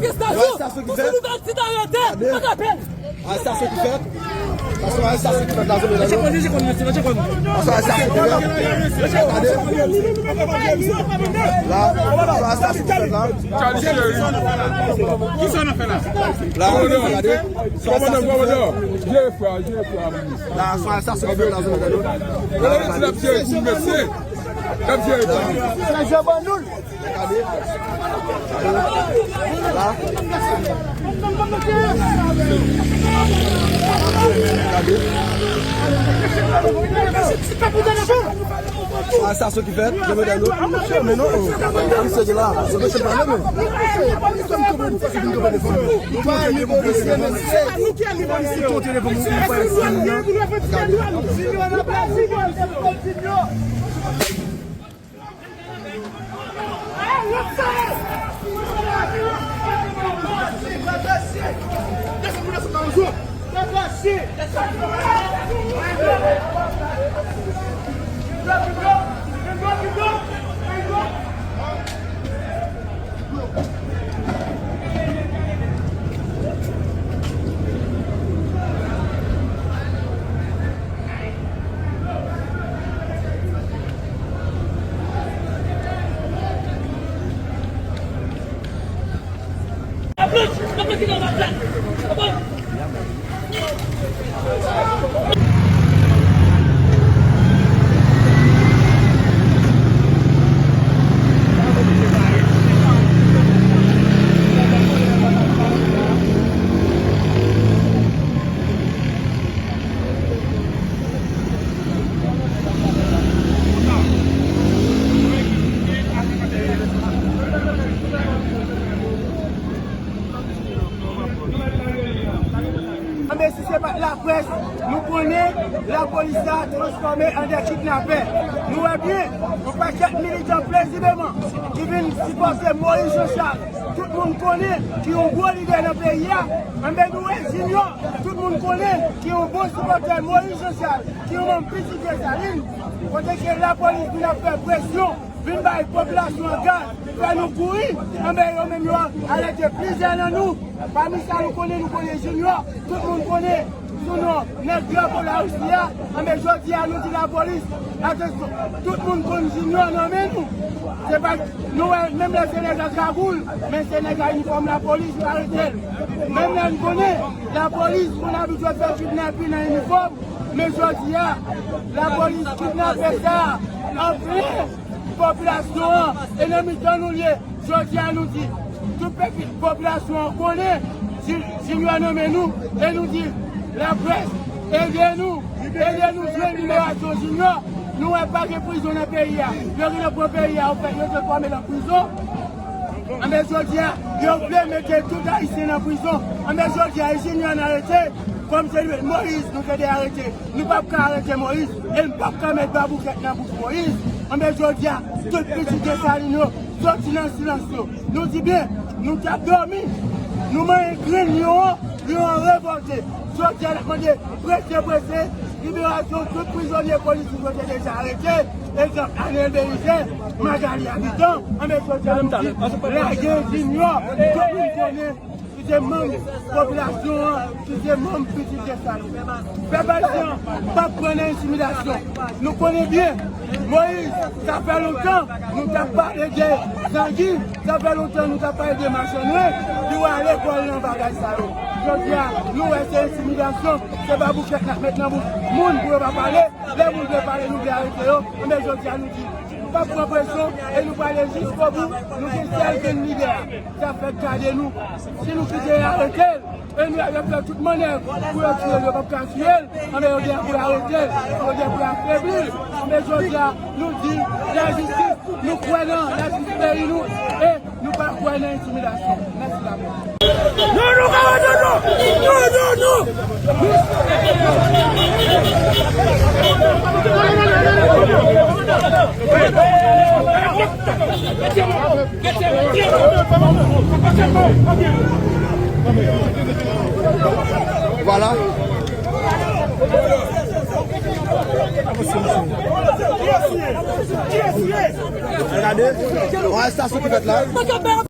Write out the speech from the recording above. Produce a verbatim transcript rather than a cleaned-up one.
Arèstasyon ki fèt. Arèstasyon ki fèt. Sa se yon arèstasyon ki fèt la, zòt la. Sa se yon arèstasyon ki fèt la. Gade. La, sa se yon arèstasyon ki fèt la. Kisa n ap fè la? La, gade. Sa se yon arèstasyon ki fèt. Jere frè, jere frè. La, sa se yon arèstasyon ki fèt la, zòt la. Gade, l ap jere pou mesye. L ap jere pou mesye. Gade. La. Gade. Sa, sa, sa ki fèt, je me donne. Men non, oh. Misye ki la, se mesye pa menm. Nou pa ni polisye, men se nou ki ni polisye. Gade. Anben, si se pa t laprès, nou konnen lapolis la transfòme an de kidnapè. Nou wè byen, yon pakèt militan prezideman ki vin sipòte Moïse Jean Charles. Tout moun konnen ki yon gwo lidè nan peyi a. Anben, nou wè Junior, tout moun konnen ki yon bon sipòtè Moïse Jean Charles, ki yon manm Pitit Desalin, kote ke lapolis vin ap fè presyon, vin bay popilasyon an gaz, fè nou kouri, anben yo menm yo arete plizyè nan nou. Pami sa nou konnen, nou konnen Junior, tout moun konnen sou non nèg drapo Larisi a, anben jodi a nou di lapolis, atansyon, tout moun konn Junior nan men nou. Se pa, nou wè, menm lè se nèg a kagoul, men se nèg a inifòm lapolis yo arete l. Menm lè n konnen lapolis konn abitye fè kidnapin nan inifòm, men jodi a, lapolis kidnape sa an plen popilasyon an, e nan mitan nou l ye. Jodi a nou di, tout peyi popilasyon an konnen Ji-, Junior nan men nou, e nou di, laprès, ede nou, ede nou jwenn liberasyon Junior. Nou wè pa gen prizon nan peyi a. Yo gentan pran peyi a, yo fè, yo transfòme l an prizon. Anben jodi a, yo vle mete tout Ayisyen nan prizon. Anben jodi a, e Junior n arete, kòm se Moïse nou te dwe arete. Nou p ap ka arete Moïse, e n p ap ka met baboukèt nan bouch Moïse. Anben jodi a, tout pitit Desalin yo soti nan silans yo. Nou di byen, nou t ap dòmi, nou manyen grenn lyon an, lyon an revòlte. Jodi a, n ap mande prese, prese, liberasyon tout prizonye politik yo te deja arete, egzanp, Arnel Belizaire, Magalie Habitant, anben jodi a, nou di, lage Junior, tout moun konnen. Ki se manm popilasyon an, ki se manm Pitit Desalin. Pèp ayisyen an p ap pran nan entimidasyon. Nou konnen byen, Moïse, sa fè lontan nou t ap pale de zangi, sa fè lontan nou t ap pale de machann ren, li wè lekòl nan bagay sa yo. Jodi a, nou wè se entimidasyon, se baboukèt n ap met nan bouch moun pou yo pa pale. Lè moun vle pale, nou vle arete yo. Anben jodi a, nou di, nou p ap pran presyon e nou prale jiskobou. Nou gen sèl grenn lidè a. Sa fèt gade nou. Si nou kite yo arete l, e nou, y ap fè tout mannèv pou yo tiye l, yo p ap ka tiye l. Anben, yo gen pou yo arete l, yo gen pou yo afebli l. Anben, jodi a, nou di, lajistis, nou kwè nan lajistis peyi nou, e nou pa kwè nan entimidasyon. Mèsi la. Non, non, non, non, non. Non, non, non. Voilà. Gade, yon arestasyon ki fèt la.